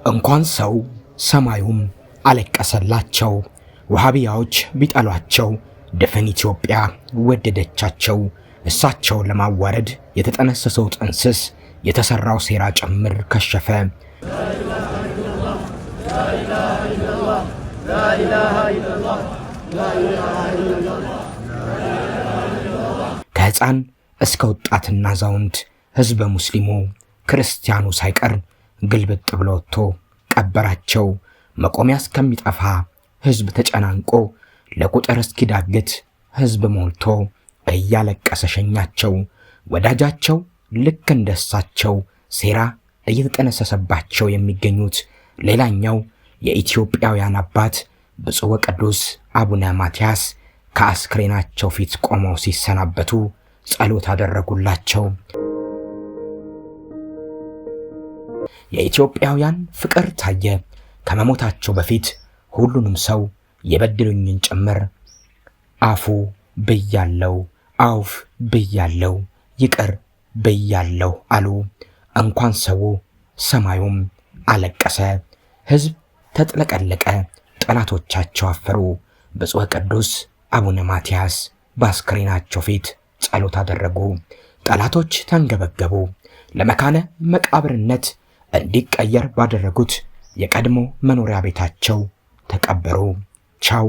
እንኳን ሰው ሰማዩም አለቀሰላቸው። ወሃቢያዎች ቢጠሏቸው ድፍን ኢትዮጵያ ወደደቻቸው። እሳቸውን ለማዋረድ የተጠነሰሰው ጥንስስ፣ የተሰራው ሴራ ጭምር ከሸፈ። ከሕፃን እስከ ወጣትና አዛውንት፣ ሕዝበ ሙስሊሙ ክርስቲያኑ ሳይቀር ግልብጥ ብሎ ወጥቶ ቀበራቸው። መቆሚያ እስከሚጠፋ ሕዝብ ተጨናንቆ፣ ለቁጥር እስኪዳግት ሕዝብ ሞልቶ እያለቀሰ ሸኛቸው። ወዳጃቸው ልክ እንደሳቸው ሴራ እየተጠነሰሰባቸው የሚገኙት ሌላኛው የኢትዮጵያውያን አባት ብፁዕ ወቅዱስ አቡነ ማትያስ ከአስክሬናቸው ፊት ቆመው ሲሰናበቱ ጸሎት አደረጉላቸው። የኢትዮጵያውያን ፍቅር ታየ። ከመሞታቸው በፊት ሁሉንም ሰው የበደሉኝን ጭምር አፉ ብያለው፣ አውፍ ብያለው፣ ይቅር ብያለሁ አሉ። እንኳን ሰው ሰማዩም አለቀሰ። ሕዝብ ተጥለቀለቀ። ጠላቶቻቸው አፈሩ። ብፁዕ ቅዱስ አቡነ ማትያስ በአስክሬናቸው ፊት ጸሎት አደረጉ። ጠላቶች ተንገበገቡ። ለመካነ መቃብርነት እንዲቀየር ባደረጉት የቀድሞ መኖሪያ ቤታቸው ተቀበሩ። ቻው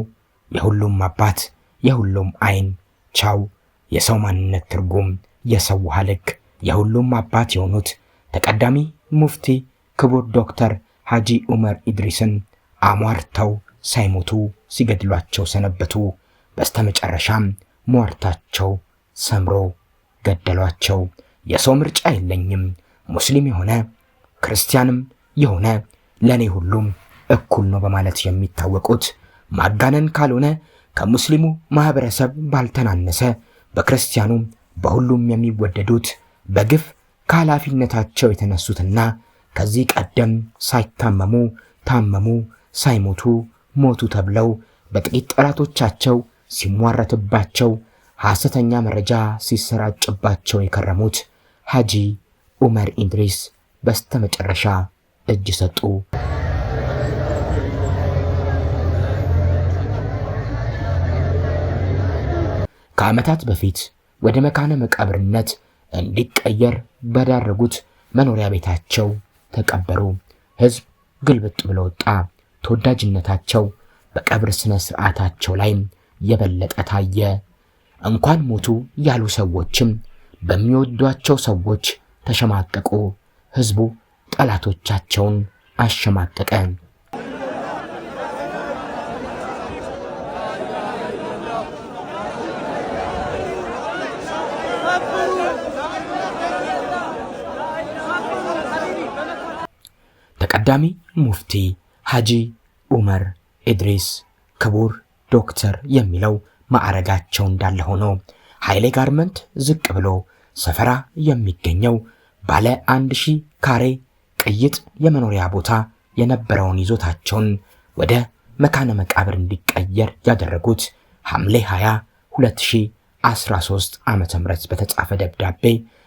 የሁሉም አባት፣ የሁሉም አይን፣ ቻው የሰው ማንነት ትርጉም፣ የሰው ውሃ ልክ፣ የሁሉም አባት የሆኑት ተቀዳሚ ሙፍቲ ክቡር ዶክተር ሐጂ ዑመር ኢድሪስን አሟርተው ሳይሞቱ ሲገድሏቸው ሰነበቱ። በስተመጨረሻም ሟርታቸው ሰምሮ ገደሏቸው። የሰው ምርጫ የለኝም፣ ሙስሊም የሆነ ክርስቲያንም የሆነ ለእኔ ሁሉም እኩል ነው በማለት የሚታወቁት፣ ማጋነን ካልሆነ ከሙስሊሙ ማህበረሰብ ባልተናነሰ በክርስቲያኑም በሁሉም የሚወደዱት፣ በግፍ ከኃላፊነታቸው የተነሱትና ከዚህ ቀደም ሳይታመሙ ታመሙ፣ ሳይሞቱ ሞቱ ተብለው በጥቂት ጠላቶቻቸው ሲሟረትባቸው፣ ሐሰተኛ መረጃ ሲሰራጭባቸው የከረሙት ሐጂ ዑመር ኢድሪስ በስተመጨረሻ እጅ ሰጡ። ከዓመታት በፊት ወደ መካነ መቃብርነት እንዲቀየር በዳረጉት መኖሪያ ቤታቸው ተቀበሩ። ሕዝብ ግልብጥ ብሎ ወጣ። ተወዳጅነታቸው በቀብር ስነ ስርዓታቸው ላይም የበለጠ ታየ። እንኳን ሞቱ ያሉ ሰዎችም በሚወዷቸው ሰዎች ተሸማቀቁ። ሕዝቡ ጠላቶቻቸውን አሸማቀቀ። ተቀዳሚ ሙፍቲ ሐጂ ዑመር ኢድሪስ ክቡር ዶክተር የሚለው ማዕረጋቸው እንዳለ ሆኖ፣ ኃይሌ ጋርመንት ዝቅ ብሎ ሰፈራ የሚገኘው ባለ 1000 ካሬ ቅይጥ የመኖሪያ ቦታ የነበረውን ይዞታቸውን ወደ መካነ መቃብር እንዲቀየር ያደረጉት ሐምሌ 20 2013 ዓ.ም በተጻፈ ደብዳቤ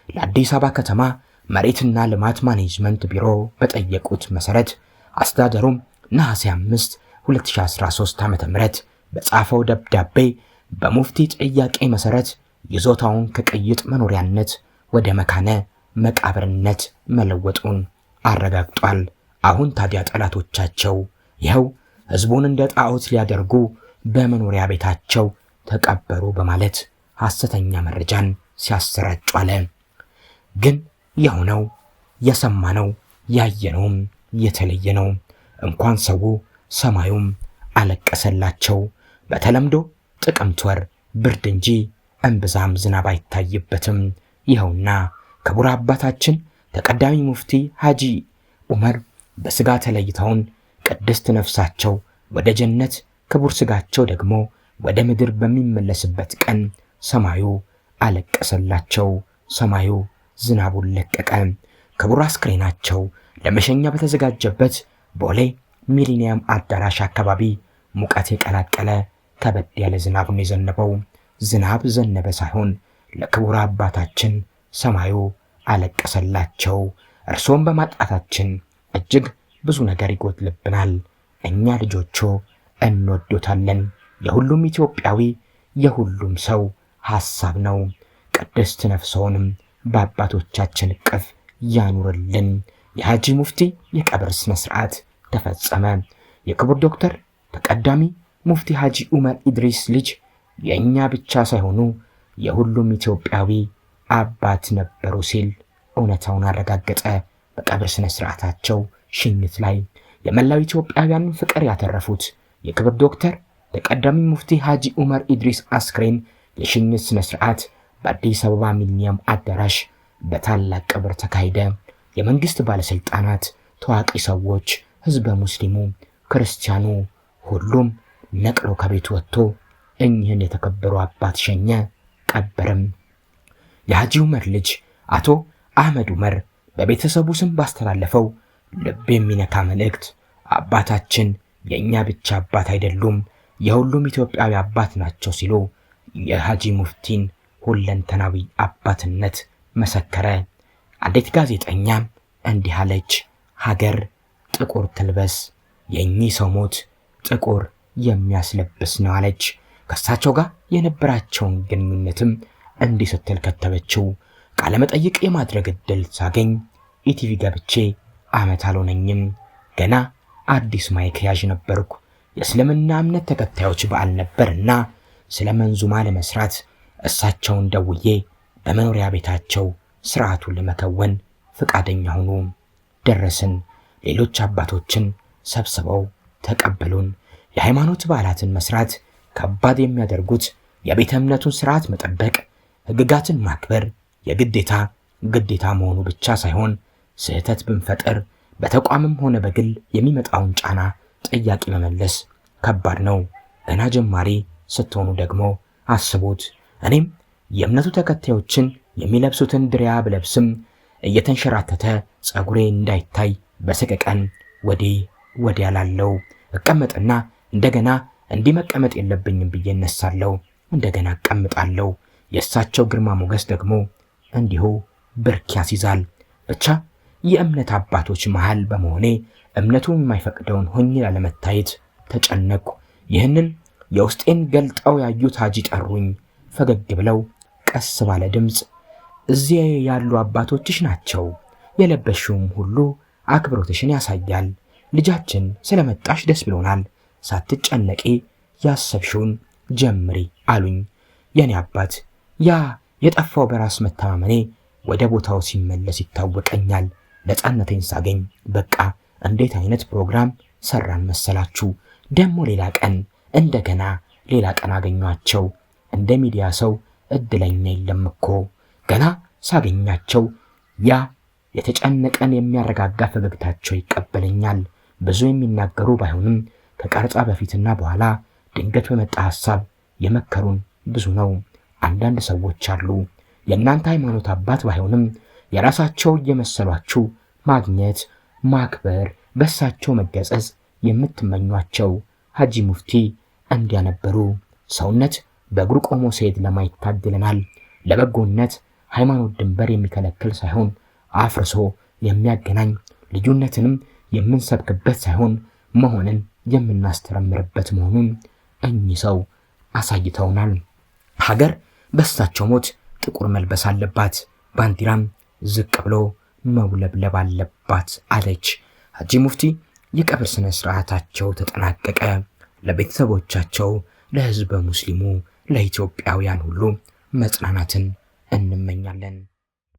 ለአዲስ አበባ ከተማ መሬትና ልማት ማኔጅመንት ቢሮ በጠየቁት መሰረት፣ አስተዳደሩም ነሐሴ 5 2013 ዓ.ም በጻፈው ደብዳቤ በሙፍቲ ጥያቄ መሰረት ይዞታውን ከቅይጥ መኖሪያነት ወደ መካነ መቃብርነት መለወጡን አረጋግጧል። አሁን ታዲያ ጠላቶቻቸው ይኸው ሕዝቡን እንደ ጣዖት ሊያደርጉ በመኖሪያ ቤታቸው ተቀበሩ በማለት ሐሰተኛ መረጃን ሲያሰራጩ አለ። ግን የሆነው የሰማነው ያየነውም የተለየ ነው። እንኳን ሰው ሰማዩም አለቀሰላቸው። በተለምዶ ጥቅምት ወር ብርድ እንጂ እምብዛም ዝናብ አይታይበትም። ይኸውና ክቡር አባታችን ተቀዳሚ ሙፍቲ ሐጂ ዑመር በስጋ ተለይተውን ቅድስት ነፍሳቸው ወደ ጀነት፣ ክቡር ስጋቸው ደግሞ ወደ ምድር በሚመለስበት ቀን ሰማዩ አለቀሰላቸው። ሰማዩ ዝናቡን ለቀቀ። ክቡር አስክሬናቸው ለመሸኛ በተዘጋጀበት ቦሌ ሚሊኒየም አዳራሽ አካባቢ ሙቀት የቀላቀለ ከበድ ያለ ዝናብ ነው የዘነበው። ዝናብ ዘነበ ሳይሆን ለክቡር አባታችን ሰማዩ አለቀሰላቸው። እርሶም በማጣታችን እጅግ ብዙ ነገር ይጎድልብናል። እኛ ልጆቹ እንወዶታለን። የሁሉም ኢትዮጵያዊ የሁሉም ሰው ሐሳብ ነው። ቅድስት ነፍስዎንም በአባቶቻችን እቅፍ ያኑርልን። የሐጂ ሙፍቲ የቀብር ስነ ስርዓት ተፈጸመ። የክቡር ዶክተር ተቀዳሚ ሙፍቲ ሐጂ ዑመር ኢድሪስ ልጅ የእኛ ብቻ ሳይሆኑ የሁሉም ኢትዮጵያዊ አባት ነበሩ ሲል እውነታውን አረጋገጠ። በቀብር ስነ ስርዓታቸው ሽኝት ላይ የመላው ኢትዮጵያውያን ፍቅር ያተረፉት የክቡር ዶክተር ተቀዳሚ ሙፍቲ ሐጂ ዑመር ኢድሪስ አስክሬን የሽኝት ስነ ስርዓት በአዲስ አበባ ሚሊኒየም አዳራሽ በታላቅ ክብር ተካሄደ። የመንግስት ባለስልጣናት፣ ታዋቂ ሰዎች፣ ህዝበ ሙስሊሙ፣ ክርስቲያኑ ሁሉም ነቅሎ ከቤቱ ወጥቶ እኚህን የተከበሩ አባት ሸኘ፣ ቀበረም። የሐጂ ዑመር ልጅ አቶ አህመድ ዑመር በቤተሰቡ ስም ባስተላለፈው ልብ የሚነካ መልእክት አባታችን የእኛ ብቻ አባት አይደሉም፣ የሁሉም ኢትዮጵያዊ አባት ናቸው ሲሉ የሐጂ ሙፍቲን ሁለንተናዊ አባትነት መሰከረ። አንዲት ጋዜጠኛ እንዲህ አለች፣ ሀገር ጥቁር ትልበስ፣ የእኚህ ሰው ሞት ጥቁር የሚያስለብስ ነው አለች። ከእሳቸው ጋር የነበራቸውን ግንኙነትም እንዲህ ስትል ከተበችው። ቃለመጠይቅ የማድረግ እድል ሳገኝ ኢቲቪ ገብቼ ዓመት አልሆነኝም። ገና አዲስ mic ያዥ ነበርኩ። የእስልምና እምነት ተከታዮች በዓል ነበርና ስለ መንዙማ ለመስራት እሳቸውን ደውዬ በመኖሪያ ቤታቸው ስርዓቱን ለመከወን ፈቃደኛ ሆኑ። ደረስን። ሌሎች አባቶችን ሰብስበው ተቀበሉን። የሃይማኖት በዓላትን መስራት ከባድ የሚያደርጉት የቤተ እምነቱን ስርዓት መጠበቅ፣ ሕግጋትን ማክበር የግዴታ ግዴታ መሆኑ ብቻ ሳይሆን ስህተት ብንፈጥር በተቋምም ሆነ በግል የሚመጣውን ጫና ጥያቄ መመለስ ከባድ ነው። ገና ጀማሪ ስትሆኑ ደግሞ አስቡት። እኔም የእምነቱ ተከታዮችን የሚለብሱትን ድሪያ ብለብስም እየተንሸራተተ ጸጉሬ እንዳይታይ በሰቀቀን ወዲህ ወዲያ ላለው እቀመጥና እንደገና እንዲህ መቀመጥ የለብኝም ብዬ እነሳለሁ። እንደገና እቀምጣለሁ። የእሳቸው ግርማ ሞገስ ደግሞ እንዲሁ ብርክ ያስይዛል። ብቻ የእምነት አባቶች መሃል በመሆኔ እምነቱ የማይፈቅደውን ሆኜ ላለመታየት ተጨነቅኩ። ይህንን የውስጤን ገልጠው ያዩት ሐጂ ጠሩኝ። ፈገግ ብለው ቀስ ባለ ድምፅ እዚያ ያሉ አባቶችሽ ናቸው፣ የለበሽውም ሁሉ አክብሮትሽን ያሳያል። ልጃችን ስለመጣሽ ደስ ብሎናል። ሳትጨነቂ ያሰብሽውን ጀምሪ አሉኝ። የኔ አባት ያ የጠፋው በራስ መተማመኔ ወደ ቦታው ሲመለስ ይታወቀኛል። ነፃነቴን ሳገኝ በቃ እንዴት አይነት ፕሮግራም ሰራን መሰላችሁ። ደግሞ ሌላ ቀን እንደገና ሌላ ቀን አገኟቸው። እንደ ሚዲያ ሰው እድለኛ የለም እኮ። ገና ሳገኛቸው ያ የተጨነቀን የሚያረጋጋ ፈገግታቸው ይቀበለኛል። ብዙ የሚናገሩ ባይሆንም ከቀረጻ በፊትና በኋላ ድንገት በመጣ ሐሳብ የመከሩን ብዙ ነው። አንዳንድ ሰዎች አሉ የእናንተ ሃይማኖት አባት ባይሆንም የራሳቸው እየመሰሏችሁ ማግኘት፣ ማክበር፣ በሳቸው መገጸጽ የምትመኟቸው ሐጂ ሙፍቲ እንዲያነበሩ። ሰውነት በእግሩ ቆሞ ሲሄድ ለማየት ታድለናል። ለበጎነት ሃይማኖት ድንበር የሚከለክል ሳይሆን አፍርሶ የሚያገናኝ፣ ልዩነትንም የምንሰብክበት ሳይሆን መሆንን የምናስተረምርበት መሆኑን እኚህ ሰው አሳይተውናል። ሀገር በእሳቸው ሞት ጥቁር መልበስ አለባት፣ ባንዲራም ዝቅ ብሎ መውለብለብ አለባት አለች። ሐጂ ሙፍቲ የቀብር ስነ ስርዓታቸው ተጠናቀቀ። ለቤተሰቦቻቸው፣ ለህዝበ ሙስሊሙ፣ ለኢትዮጵያውያን ሁሉ መጽናናትን እንመኛለን።